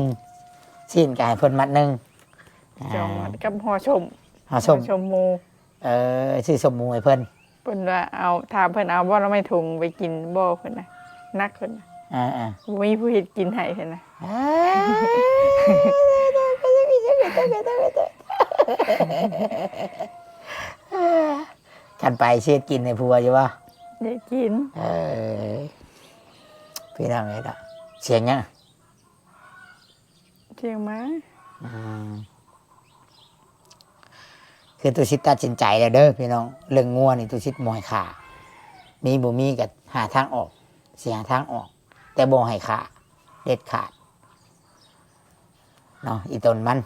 ຊີ້ນກໍໃຫ້ເພິ່ນມັດໜຶ່ງ ສອງມັດ ອ່າ ກັບຫໍ່ສົ້ມ ຫໍ່ສົ້ມ ຫໍ່ສົ້ມໝູ. ເອີ ຊື້ສົ້ມໝູໃຫ້ເພິ່ນ ເພິ່ນວ່າເອົາ ຖາມເພິ່ນເອົາບໍ່ໜໍ່ໄມ້ຖົງໄປກິນບໍ່ ເພິ່ນນະ ໜັກເພິ່ນນະ ອ່າໆ ບໍ່ມີຜູ້ເຮັດກິນໃຫ້ເພິ່ນນະ. ຄັນໄປຊິເຮັດກິນໃຫ້ຜົວຢູ່ບໍ່? ໄດ້ກິນ. ເອີ ພີ່ນ້ອງເອີຍເນາະ ສຽງຫຍັງ? ສຽງໝາ. ອືມ ຄືຕຸສິດຕັດສິນໃຈແລ້ວເດີພີ່ນ້ອງ ເລື່ອງງົວນີ້ຕຸສິດບໍ່ໃຫ້ຂ້າ ມີບໍ່ມີກໍຫາທາງອອກ ຊິຫາທາງອອກ ແຕ່ບໍ່ໃຫ້ຂ້າເດັດຂາດ. ເນາະ ອີ່ຕົນມັນ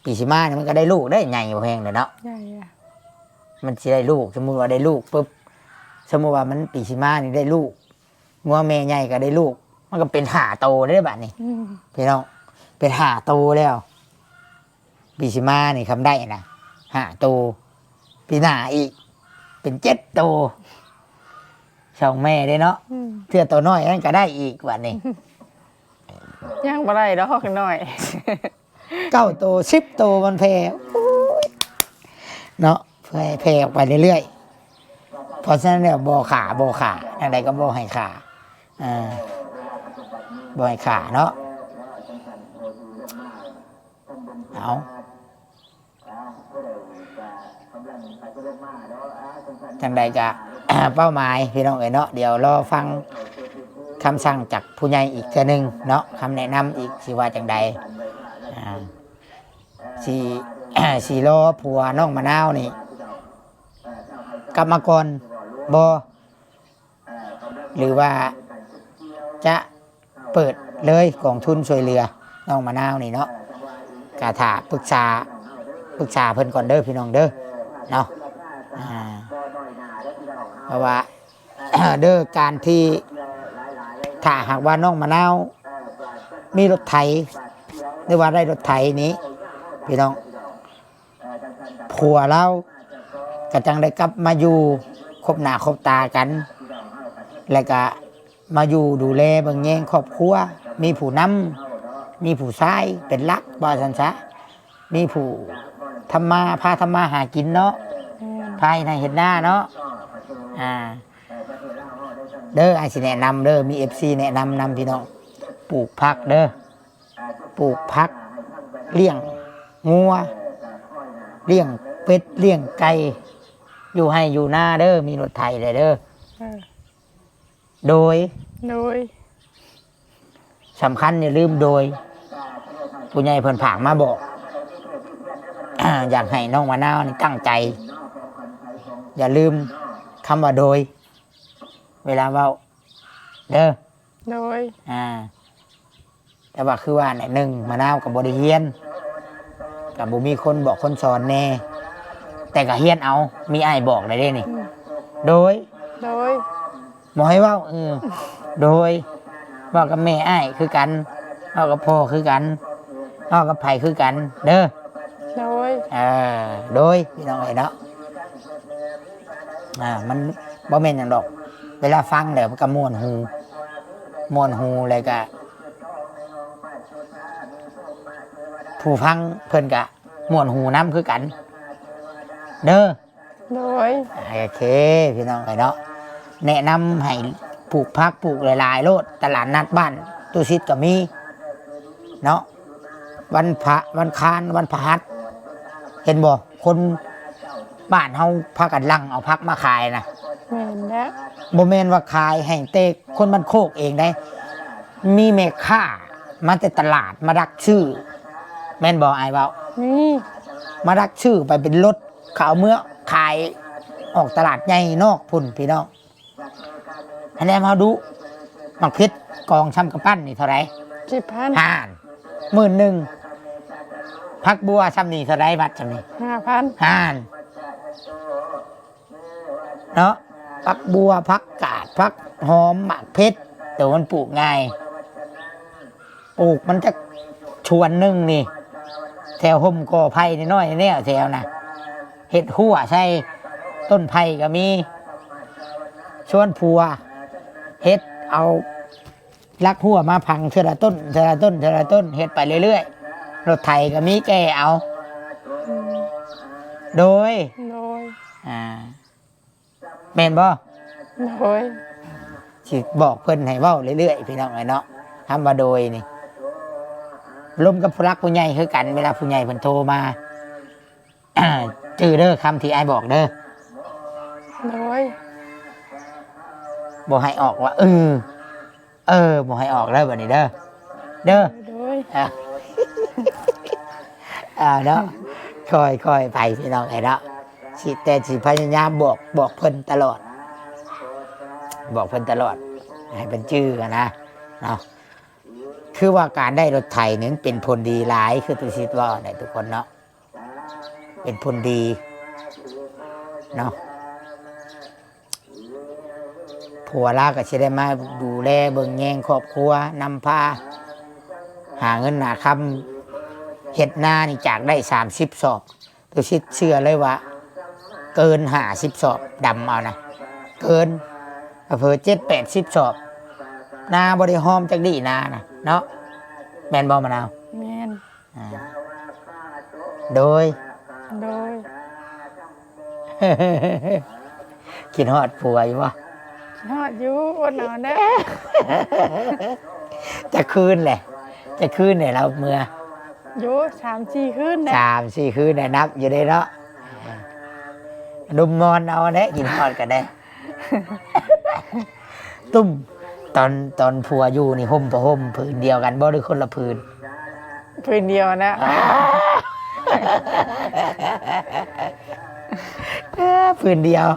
ປີຊິມານີ້ມັນກໍໄດ້ລູກເດ້ ໃຫຍ່ພໍແຮງແລ້ວເນາະ ໃຫຍ່ອະ ມັນຊິໄດ້ລູກ ສົມມຸດວ່າໄດ້ລູກປຶບ ສົມມຸດວ່າມັນປີຊິມານີ້ໄດ້ລູກ ງົວແມ່ໃຫຍ່ກໍໄດ້ລູກ ມັນກໍເປັນຫ້າໂຕເດ້ບາດນີ້ ອືມ ພີ່ນ້ອງ ເປັນຫ້າໂຕແລ້ວ ປີຊິມານີ້ຄຳໄດ້ນະ ຫ້າໂຕ ປີໜ້າອີກເປັນເຈັດໂຕ ສອງແມ່ເດ້ເນາະ ອືມ ເທື່ອໂຕນ້ອຍນັ້ນກໍໄດ້ອີກບາດນີ້ ຍັງບໍ່ໄດ້ດອກນ້ອຍ ເກົ້າໂຕ ສິບໂຕ ມັນແຜ່ ໂອ້ຍ ເນາະ ແຜ່ ແຜ່ອອກໄປເລື້ອຍໆ ເພາະສະນັ້ນແລ້ວ ບໍ່ຂ້າ ບໍ່ຂ້າ ແນວໃດກໍບໍ່ໃຫ້ຂ້າ ເອີ ບໍ່ໃຫ້ຂ້າເນາະ ເອົາ ຈັ່ງໃດກະ ເປົ້າໝາຍພີ່ນ້ອງເອີຍເນາະ ດຽວລໍຟັງຄຳສັ່ງຈາກຜູ້ໃຫຍ່ອີກເທື່ອໜຶ່ງເນາະ ຄຳແນະນຳອີກຊິວ່າຈັ່ງໃດ ອ່າ ຊິ ຊິລໍຜົວນ້ອງມະນາວນີ້ກັບມາກ່ອນບໍ່? ຫຼືວ່າຈະເປີດເລີຍກອງທຶນຊ່ວຍເຫຼືອນ້ອງມະນາວນີ້ເນາະ ກະຖ້າປຶກສາ ປຶກສາເພິ່ນກ່ອນເດີພີ່ນ້ອງເດີເນາະ ອ່າ ເພາະວ່າ ເດີ ການທີ່ ຖ້າຫາກວ່ານ້ອງມະນາວມີລົດໄຖ ຫຼືວ່າໄດ້ລົດໄຖນີ້ ພີ່ນ້ອງ ຜົວລາວກໍຈັ່ງໄດ້ກັບມາຢູ່ຄົບໜ້າຄົບຕາກັນ ແລ້ວກໍມາຢູ່ດູແລເບິ່ງແຍງຄອບຄົວ ມີຜູ້ນຳ ມີຜູ້ຊາຍເປັນຫຼັກ ວ່າຊັ້ນຊະ ມີຜູ້ທຳມາ ພາທຳມາຫາກິນເນາະ ແມ່ນ ພາເຮັດໄຮ່ເຮັດນາເນາະ ອ່າ ເດີ ອ້າຍຊິແນະນຳເດີ ມີເອັຟຊີແນະນຳນຳ ພີ່ນ້ອງ ປູກຜັກເດີ ປູກຜັກ ລ້ຽງງົວ ລ້ຽງເປັດ ລ້ຽງໄກ່ ຢູ່ໄຮ່ຢູ່ນາເດີ ມີລົດໄຖແລ້ວເດີ ເອີ ໂດຍ ໂດຍ ສຳຄັນຢ່າລືມໂດຍ ຜູ້ໃຫຍ່ເພິ່ນຝາກມາບອກ ຢາກໃຫ້ນ້ອງມະນາວນີ້ຕັ້ງໃຈ ຢ່າລືມຄຳວ່າໂດຍ ເວລາເວົ້າເດີ ໂດຍ ອ່າ ແຕ່ວ່າຄືວ່າແຫຼະ ໜຶ່ງ ມະນາວກໍບໍ່ໄດ້ຮຽນ ກໍບໍ່ມີຄົນບອກຄົນສອນແດ່ ແຕ່ກໍຮຽນເອົາ ມີອ້າຍບອກແລ້ວເດ້ນີ້ ອືມ ໂດຍ ໂດຍ ບໍ່ໃຫ້ເວົ້າ ເອີ ໂດຍ ເວົ້າກັບແມ່ອ້າຍຄືກັນ ເວົ້າກັບພໍ່ຄືກັນ ເວົ້າກັບໃຜຄືກັນເດີ ໂດຍ ເອີ ໂດຍ ພີ່ນ້ອງເອີຍເນາະ ອ່າ ມັນບໍ່ແມ່ນຫຍັງດອກ ເວລາຟັງແລ້ວມັນກໍມ່ວນຫູ ມ່ວນຫູ ແລ້ວກໍຜູ້ຟັງເພິ່ນກໍມ່ວນຫູນຳຄືກັນເດີ ໂດຍ ໂອເຄ ພີ່ນ້ອງເອີຍເນາະ ແນະນຳໃຫ້ປູກຜັກ ປູກຫຼາຍໆໂລດ ຕະຫຼາດນັດບ້ານຕຸສິດກໍມີເນາະ ວັນພະ ວັນຄານ ວັນພະຫັດ ເຫັນບໍ່ ຄົນບ້ານເຮົາພາກັນຫຼັ່ງເອົາຜັກມາຂາຍນະ ແມ່ນແລ້ວ ບໍ່ແມ່ນວ່າຂາຍໃຫ້ແຕ່ຄົນບ້ານໂຄກເອງໃດ ມີແມ່ຄ້າມາແຕ່ຕະຫຼາດມາດັກຊື້ ແມ່ນບໍ່ອ້າຍເວົ້າ? ມີ ມາດັກຊື້ໄປເປັນລົດ ເຂົາເອົາເມືອຂາຍອອກຕະຫຼາດໃຫຍ່ນອກພຸ້ນ ພີ່ນ້ອງ. ຫັ້ນແຫຼະ ມາດູ ໝາກເຜັດກອງຊ່ຳກຳປັ້ນນີ້ເທົ່າໃດ? ສິບພັນ ຫ້ານ ໝື່ນໜຶ່ງ. ຜັກບົ່ວຊ່ຳນີ້ເທົ່າໃດ? ບັດຊ່ຳນີ້ ຫ້າພັນ ຫ້ານ ເນາະ. ຜັກບົ່ວ ຜັກກາດ ຜັກຫອມ ໝາກເຜັດ ໂຕມັນປູກງ່າຍ. ປູກມັນຈັກສວນໜຶ່ງນີ້ ແຖວຮົ່ມກໍໄຜ່ນ້ອຍໆແນວແຖວນະ ເຮັດຮົ້ວໃສ່ຕົ້ນໄຜ່ກໍມີ. ຊວນຜົວເຮັດເອົາຫຼັກຮົ້ວມາຝັງເທື່ອລະຕົ້ນ ເທື່ອລະຕົ້ນ ເທື່ອລະຕົ້ນ ເຮັດໄປເລື້ອຍໆ. ລົດໄຖກໍມີແກ່ເອົາ. ໂດຍ ໂດຍ ອ່າ ແມ່ນບໍ່? ໂດຍ ຊິບອກເພິ່ນໃຫ້ເວົ້າເລື້ອຍໆ ພີ່ນ້ອງເອີຍເນາະ. ຄຳວ່າໂດຍນີ້ ລົມກັບຜູ້ຫຼັກຜູ້ໃຫຍ່ຄືກັນ ເວລາຜູ້ໃຫຍ່ເພິ່ນໂທມາ ຈື່ເດີ ຄຳທີ່ອ້າຍບອກເດີ. ໂດຍ ບໍ່ໃຫ້ອອກວ່າ ເອີ ເອີ ບໍ່ໃຫ້ອອກເດີ ບັດນີ້ເດີ ເດີ. ໂດຍ ອ່າ ອ່າ ເນາະ ຄ່ອຍໆໄປ ພີ່ນ້ອງເອີຍເນາະ. ຊິ ແຕ່ຊິພະຍາຍາມບອກ ບອກເພິ່ນຕະຫຼອດ ບອກເພິ່ນຕະຫຼອດ ໃຫ້ເພິ່ນຈື່ຫັ້ນນະເນາະ. ຄ ຄືວ່າການໄດ້ລົດໄຖນີ້ມັນເປັນຜົນດີຫຼາຍ ຄືຕຸສິດເວົ້າໄດ້ທຸກຄົນເນາະ ເປັນຜົນດີເນາະ. ຜົວລາວກໍຊິໄດ້ມາດູແລເບິ່ງແຍງຄອບຄົວ ນຳພາຫາເງິນຫາຄຳ. ເຮັດນານີ້ຈາກໄດ້ສາມສິບສອບ ຕຸສິດເຊື່ອເລີຍວ່າເກີນຫ້າສິບສອບ ດຳເອົານະ ເກີນ ເຜີເຈັດແປດສິບສອບ ນາບໍ່ໄດ້ຫອມຈັກດີ້ນານະເນາະ ແມ່ນບໍ່ມະນາວ? ແມ່ນ. ອ່າ ໂດຍ ໂດຍ ຄິດຮອດຜົວຢູ່ບໍ່? ຄິດຮອດຢູ່ ອົດເອົາແດ່. ຈັກຄືນແຫຼະ ຈັກຄືນແຫຼະລາວເມືອ? ຢູ່ ສາມສີ່ຄືນແດ່. ສາມສີ່ຄືນແດ່ ນັບຢູ່ເດ້ເນາະ ນຸ່ມມອນເອົາແດ່ ກິນຮອດກໍໄດ້. ຕຸ້ມ ຕອນ ຕອນຜົວຢູ່ນີ້ ຫົ່ມຜ້າຫົ່ມຜືນດຽວກັນບໍ່ ຫຼືຄົນລະຜືນ? ຜືນດຽວນະ. ເອີ ຜືນດຽວ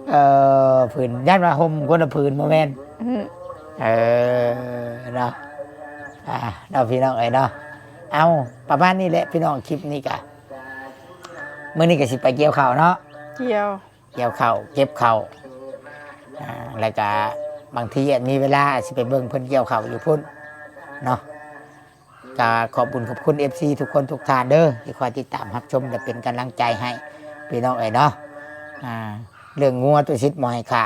ເອີ ຜືນ ຢ້ານວ່າຫົ່ມຄົນລະຜືນບໍ່ແມ່ນ? ອືມ ເອີ ເນາະ ອ່າ ເນາະ ພີ່ນ້ອງເອີຍເນາະ. ເອົາ ປະມານນີ້ແຫຼະພີ່ນ້ອງ ຄລິບນີ້ກະ ມື້ນີ້ກະຊິໄປກ່ຽວເຂົ້າເນາະ ກ່ຽວ ກ່ຽວເຂົ້າ ເກັບເຂົ້າ ອ່າ ແລ້ວກະບາງທີອາດມີເວລາ ອາດຊິໄປເບິ່ງເພິ່ນກ່ຽວເຂົ້າຢູ່ພຸ້ນເນາະ. ກະຂອບບຸນຂອບຄຸນເອັຟຊີທຸກຄົນທຸກທ່ານເດີ ທີ່ຄອຍຕິດຕາມຮັບຊົມ ແລະ ເປັນກຳລັງໃຈໃຫ້ພີ່ນ້ອງເອີຍເນາະ. ອ່າ ເລື່ອງງົວຕຸສິດບໍ່ໃຫ້ຂ້າ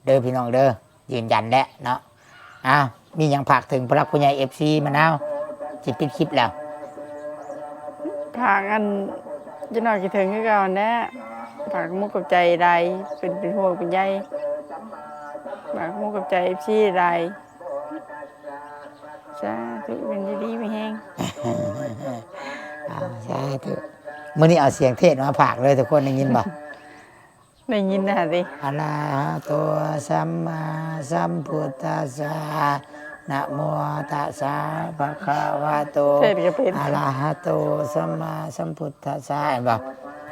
ເດີພີ່ນ້ອງເດີ ຢືນຢັນແຫຼະເນາະ. ອ້າວ ມີຫຍັງຝາກເຖິງຜູ້ຫຼັກຜູ້ໃຫຍ່ເອັຟຊີມະນາວ ຊິປິດຄລິບແລ້ວ? ຝາກອັນ ຈັກໜ້ອຍຄິດເຖິງຄືເກົ່າຫັ້ນແຫຼະ. ຝາກຂອບມຸກຂອບໃຈຫຼາຍ ເປັນ ເປັນຫ່ວງເປັນໃຍ. ຝາກຂອບມຸກຂອບໃຈເອັຟຊີຫຼາຍ. ສາທຸ ຢູ່ດີມີແຮງ. ອ້າວ ສາທຸ. ມື້ນີ້ເອົາສຽງເທດມາຝາກເລີຍ ທຸກຄົນໄດ້ຍິນບໍ່? ໄດ້ຍິນນະຕິ. ອະລະຫະໂຕ ສຳມາສຳພຸດທັດສະ ນະໂມຕັດສະ ພະຄະວະໂຕ ເທດກໍເປັນ ອະລະຫະໂຕ ສຳມາສຳພຸດທັດສະ ເຫັນບໍ່?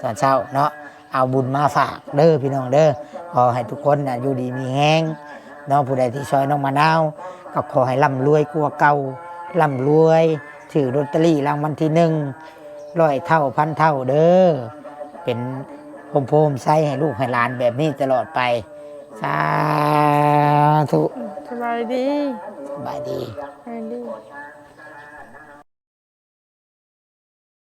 ຕອນເຊົ້າເນາະ ເອົາບຸນມາຝາກເດີພີ່ນ້ອງເດີ. ຂໍໃຫ້ທຸກຄົນນະຢູ່ດີມີແຮງເນາະ. ຜູ້ໃດທີ່ຊ່ອຍນ້ອງມະນາວ ກໍຂໍໃຫ້ລ່ຳລວຍກວ່າເກົ່າ ລ່ຳລວຍ ຖືກລອດເຕີຣີລາງວັນທີໜຶ່ງ ຮ້ອຍເທົ່າພັນເທົ່າເດີ. ເປັນຮົ່ມໂພຮົ່ມໄຊໃຫ້ລູກໃຫ້ຫຼານແບບນີ້ຕະຫຼອດໄປ. ສາທຸ. ສະບາຍດີ. ສະບາຍດີ. ສະບາຍດີ.